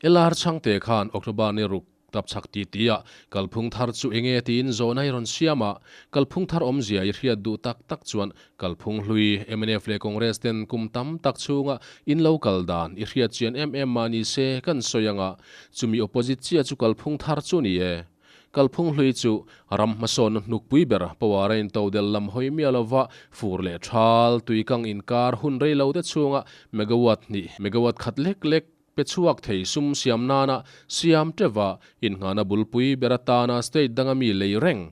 LR Chhangte khan October ni ruk tap chak ti ti a, kalphung thar chu enge tiin zawhna i rawn siam a, kalphung thar awmzia i hriat duh tak tak chuan kalphung hlui mnf leh Congress ten kum tam tak chhunga in lo kal dan i hriat chian em em mah ni se kan sawi anga chumi opposite chiah chu kalphung thar chu ni e. Kalphung hlui chu ram hmasawnna hnukpui ber power a intodel lam hawi miah lova fur leh thal tuikang inkar hun rei lo te chhunga megawatt hnih megawatt khat lek lek Pe chhuak thei sum siam nana siam teuh a, innghahna bulpui ber atana state danga mi lei reng.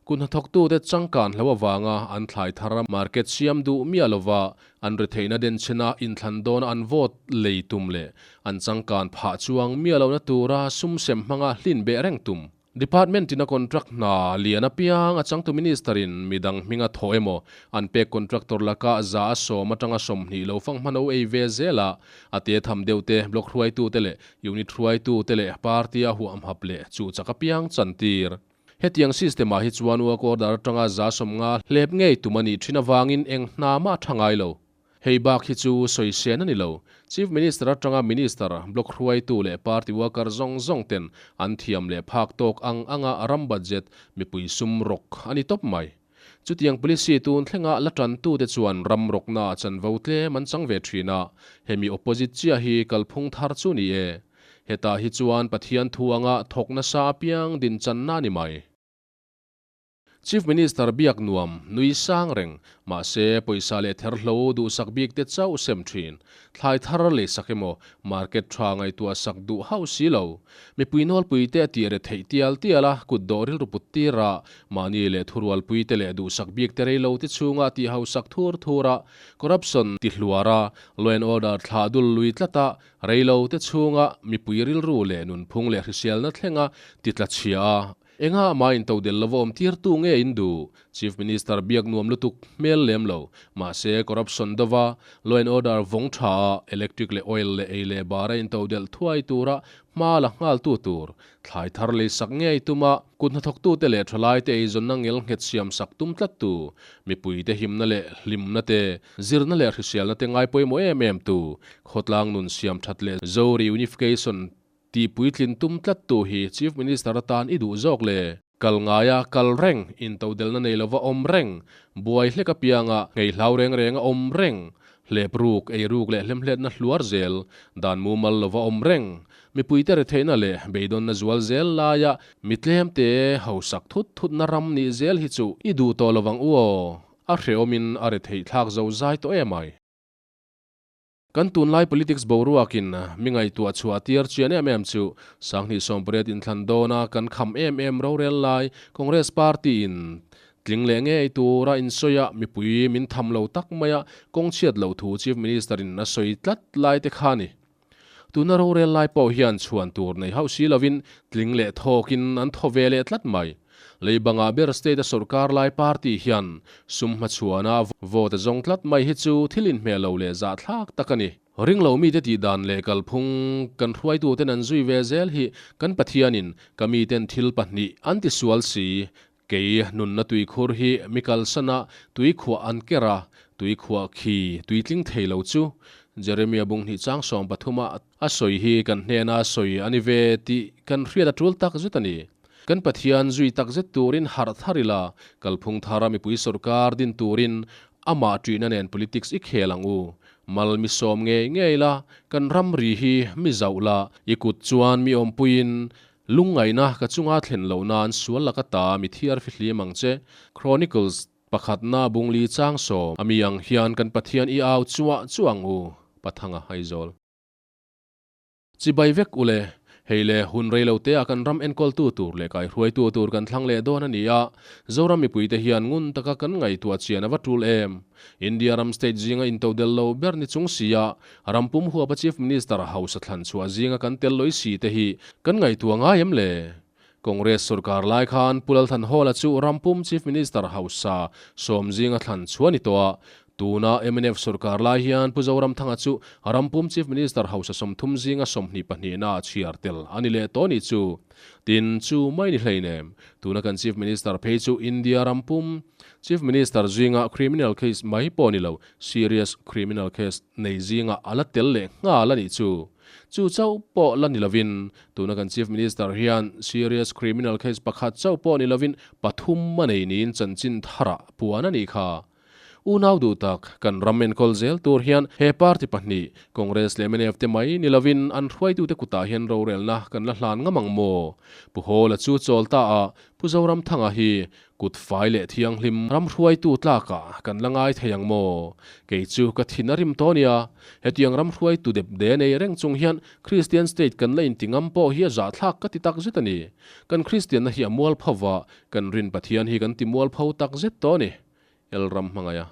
Kut hnathawktute changkan hlo avanga an thlai thar market siam duh miah lova an retheihna denchhena inthlan dawna an vote lei tum leh an changkan phah chuang miah lohna tura sum sem hmanga hlin beh reng tum. Department in a contract hna lian apiang a changtu Minister in midang hminga thawh emaw an pek contractor laka za a sawm atanga 20 lo fang hman o ei ve zel a, a te tham deuh te block hruaitu te leh unit hruaitu te leh party a huamhap leh chu chak apiang chantir. Hetiang system ah hi chuan work order atanga 50% hlep ngei tum a nih thin avangin eng hna mah a tha ngai lo. Hei bak hi chu sawisên a ni lo. Chief Minister atanga Minister, Block hruaitu leh Party worker zawng zawng ten an thiam leh phak tawk ang anga ram budget mipui sum rawk a ni tawp mai. Chutiang policy tun thlenga la tantute chuan ram rawkna chanvo tlem an chang ve thin a, hemi opposite chiah hi kalphung thar chu ni e. Hetah hi chuan Pathian thu anga thawk nasa apiang dinchanna a ni mai. Chief Minister biak nuam, nui sang reng, mahse pawisa leh therhlo duhsak bik te chauh sem thin. Thlai thar lei sak emaw, market tha ngaihtuah sak duh hauh si lo. Mipui nawlpui te a tih re theih tial tial a, kut dawh rilru put tir a, mahni leh thurualpui te leh duhsak bik te reilo te chhunga tih hausak thur thur a, corruption ti hluar a, law and order thlah dul lui tlat a, reilo te chhunga mipui rilru leh nunphung leh hriselna thlenga ti tla chhia a, Enga mah in todel lova awm tir tu nge in duh? Chief Minister biak nuam lutuk hmel lem lo. Mahse corruption dova, law and order vawng tha a, electric leh oil leh ei leh bara in todelh thuai tura hma la nghal tu tur, thlai thar lei sak ngei tuma kut hnathawktute leh thalaite eizawnna ngel nghet siam sak tum tlat tu, mipuite himna leh hlimna te, zirna leh hriselna te ngai pawimawh em em tu, khawtlang nun siam that leh Zo reunification Tih puitlin tum tlat tu hi Chief Minister atan i duh zawk le? Kal ngaia kal reng, intodelna nei lova awm reng, buai hlek apianga ngei hlau reng renga awm reng, hlep ruk, ei ruk leh hlemhletna hluar zel, dan mumal lova awm reng, mipuite retheihna leh beidawnna zual zel laia mi tlemte hausak thut thutna ram nih zel hi chu i duh tawh lovang u aw, a hrehawmin a retheih thlak zo zai tawh emai. Kan tunlai politics boruakin mi ngaihtuah chhuah tir chian em em chu 2018 inthlan dawna kan kham em em rorel lai Congress Party in tling leh ngei tura insawi a mipui min tham lo tak maia kawng chhiat loh thu Chief Minister in a sawi tlat lai te kha ni. Tuna rorel lai pawh hian chhuan tur nei hauh si lovin tling leh thawkin an thaw ve leh tlat mai. Lei bangah ber state a sawrkar lai party hian sum hmachhuana vote a zawng tlat mai hi chu thil inhmeh lo leh zahthlak tak a ni. Ringlo mite tih dan leh kalphung kan hruaituten an zui ve zel hi kan Pathianin ka miten thil pahnih an ti sual si, kei nunna tuikhur hi mi kalsana tuikhuah an ker a, tuikhuah khi tuitling thei lo chu Jeremia bung hnih chang 13 a A sawi hi kan hnena sawi a ni ve tih kan hriat a tul tak zet a ni. Kan Pathian zui tak zet turin harh thar ila, kalphung thara mipui sawrkar din turin amah ṭihna nen politics i khel ang u. Mal mi sawm ngei ngei la, kan ramri hi mi zauh la, i kut chuan mi awmpuiin lungngaihna ka chunga thlen loh nan sual laka ta mi thiar fihlim ang che. Chronicles Pakhatna bungli chang 10 ami ang hian kan Pathian i au chuah chuah ang u, Pathanga Aizawl. Chibai vek ule, hei le hun rei lo te ah kan ram enkawltu tur leh kaihruaitu tur kan thlang leh dawn a ni a, Zoram mipuite hian ngun taka kan ngaihtuah chian a va tul em? India ram state zinga intodel lo ber ni chung si a, ram pum huapa Chief Minister hausa thlan chhuah zinga kan tel lawih si te hi kan ngaihtuah ngai em le? Congress sorkar lai khan Pu Lalthanhawla chu ram pum Chief Minister hausa 10 zinga thlan chhuah a ni tawh a. Tuna mnf sorkar lai hian Pu Zoramthanga chu ram pum Chief Minister hausa 30 zinga 22 na a chhiar tel a ni leh tawh ni chu. Tin, chu mai ni hleinem. Tuna kan Chief Minister phei chu India ram pum Chief Minister zinga criminal case mai pawh ni lo, serious criminal case nei zinga a la tel leh nghal a nih chu. Chu chauh pawh la ni lovin, tuna kan Chief Minister hian serious criminal case pakhat chauh pawh ni lovin pathum a nei niin chanchin tharah puan a nih kha. Unau duh tak, kan ram enkawl zel tur hian he party pahnih, Congress leh mnf te mai ni lovin an hruaitute kutah hian rorelna kan la hlan ngam ang maw? Pu Hawla chu chawl ta a, Pu Zoramthanga hi kut fai leh thianghlim ram hruaitu tlakah kan la ngai thei ang maw? Kei chu ka thin a rim tawh nia. Hetiang ram hruaitu dep de nei reng chung hian Kristian state kan la inti ngam pawh hi a zahthlak ka ti tak zet a ni. Kan Kristianna hi a mualpho va, kan rin Pathian hi kan ti mualpho tak zet tawh a ni. El ram hmangaih a.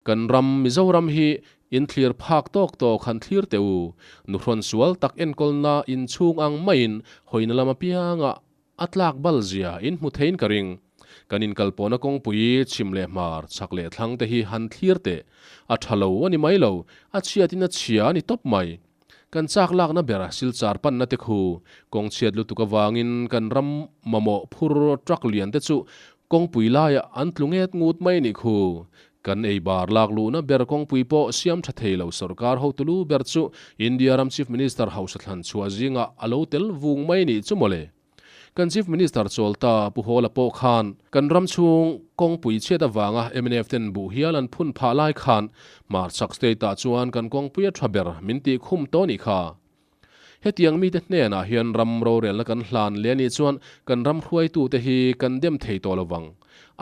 Kan ram Mizoram hi in thlir phak tawk tawk han thlir teh u. Nuhrawn sual tak enkawlna inchhung ang maiin hawina lam apianga a tlak bal zia in hmu theiin ka ring. Kan inkalpawhna kawngpui chhim leh hmar, chhak leh thlang te hi han thlir teh. A tha lo a ni mai lo, a chhiatin a chhia a ni tawp mai. Kan chak lakna ber Silchar panna te khu kawng chhiat lutuk avangin kan ram mamawh phur truck lian te chu kawngpui laiah an tlu nget ngut mai nih khu. Kan ei bar lak luhna ber kawngpui pawh siam tha thei lo sorkar hotu lu ber chu India ram Chief Minister hausa thlan chhuah zingah a lo tel vung mai nih chu mawle. Kan Chief Minister Chawlta Pu Hawla pawh khan kan ram chhung kawngpui chhiat avanga mnf ten buh hial an phun phah lai khan Hmarchhak State ah chuan kan kawngpui a tha ber min tih khum tawh nih kha. Hetiang mite hnenah hian ram rorelna kan hlan leh anih chuan kan ram hruaitute hi kan dem thei tawh lovang.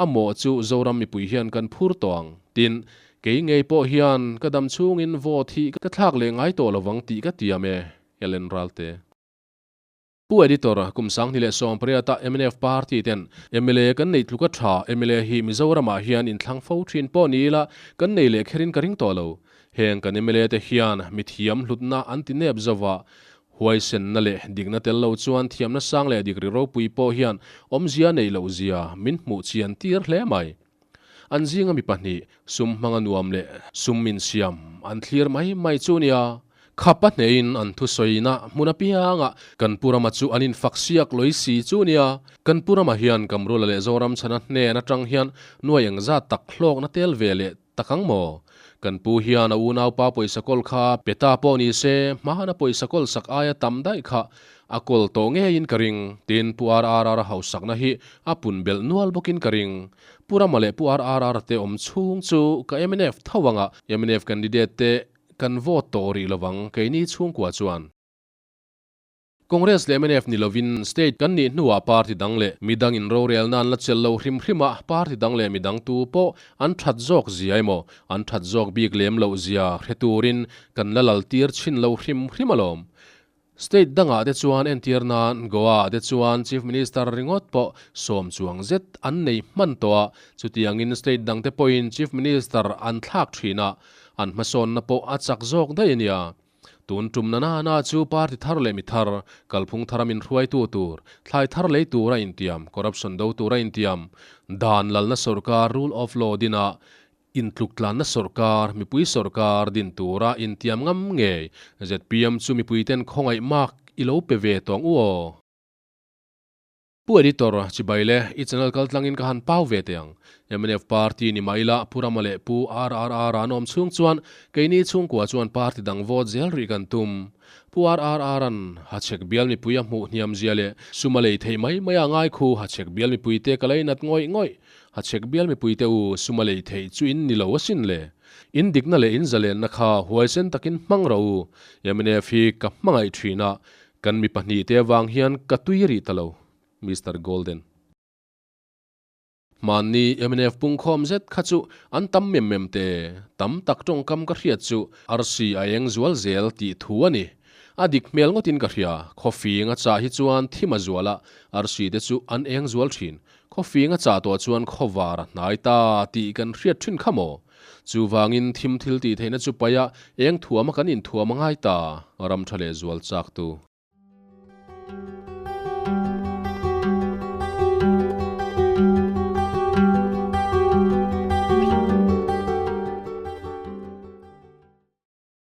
A mawh chu Zoram mipui hian kan phur tawh ang. Tin, kei ngei pawh hian ka dam chhungin vote hi ka thlak leh ngai tawh lovang tih ka tiam e, Ellen Ralte. Pu Editor, kum 2018 a mnf party ten mla kan neih tluka tha mla hi Mizoram ah hian inthlang fo thin pawh ni ila kan nei leh kherin ka ring tawh lo. Heng kan mla te hian mithiam hlutna an ti nep zova, huaisenna leh dikna tel lo chuan thiamna sang leh dik ri ropui pawh hian awmzia neih loh zia min hmuh chian tir hle mai. An zinga mi pahnih, sum hmanga nuam leh sum insiam an thlir mai mai chu nia. Khap a hnehin an thusawiina hmun apiangah kan Pu Rama chu an infak siak lawih si chu nia. Kan Pu Rama hian Kamrula leh Zoram chhana hnen atang hian nuai engzat tak hlawkna tel ve leh tak ang maw? Kan pu hian a unaupa pawisa kawl kha pe ta pawh ni se, hmahana pawisa kawl sak aia tam daih kha a kawl tawh ngeiin ka ring. Tin, Pu RRR hausakna hi a pun belh nual bawkin ka ring. Pu Rama leh Pu RRR te awm chhung chu ka mnf tho anga mnf candidate te kan vote tawh rih lovang keini chhungkua chuan. Congress leh mnf ni lovin state kan nih hnuah party dang leh midang in rorelna an la chelh lo hrim hrim a, party dang leh midang tu pawh an that zawk zia emaw an that zawk bik lem loh zia hre turin kan la lal tir chhin lo hrim hrim alawm. State dangah te chuan entir nan Goa ah te chuan Chief Minister ringawt pawh sawm chuang zet an nei hman tawh a, chutiangin state dang te pawhin Chief Minister an thlak thin a, an hmasawnna pawh a chak zawk daih a nia. Tun tum na na na chu party thar leh mi thar, kalphung thara min hruaitu tur, thlai thar lei tura intiam, corruption do tura intiam, dan lalna sorkar, rule of law, dina intluktlanna sorkar, mipui sorkar din tura intiam ngam ngei, zpm chu mipuiten khawngaih mak i lo pe ve tawng u aw. Pu Editor, Chibai le, i channel kal tlangin ka han pau ve teh ang. Mnf party ni mah ila, Pu Rama leh Pu RRR an awm chhung chuan keini chhungkua chuan party dang vote zel rih kan tum. Pu RRR an Hachhek bial mipui a hmuh hniam zia leh sum a lei theih mai mai a ngai khu Hachhek bial mipuite ka lei nat ngawih ngawih. Hachhek bial mipuite u sum a lei theih chu in ni lo asin le. In dikna leh in zalenna kha huaisen takin hmang rawh u. Mnf hi ka hmangaih thin a, Kan mi pahnih te avang hian ka tui rih ta lo, Mister Golden. Hmanni mnf pungkhawm zet kha chu an tam mem mem te, tam tak tawngkam ka hriat chu arsi a eng zual zel tih thu a ni. A dik hmel ngawtin ka hria, khawfing a chah hi chuan thim a zual a, arsi te chu an eng zual thin. Khawfing a chah tawh chuan khawvar a hnai ta tih kan hriat thin kha maw? Chuvangin thim thil tih theihna chu paih a, eng thuama kan inthuam a ngai ta, ram tha leh zual chak tu.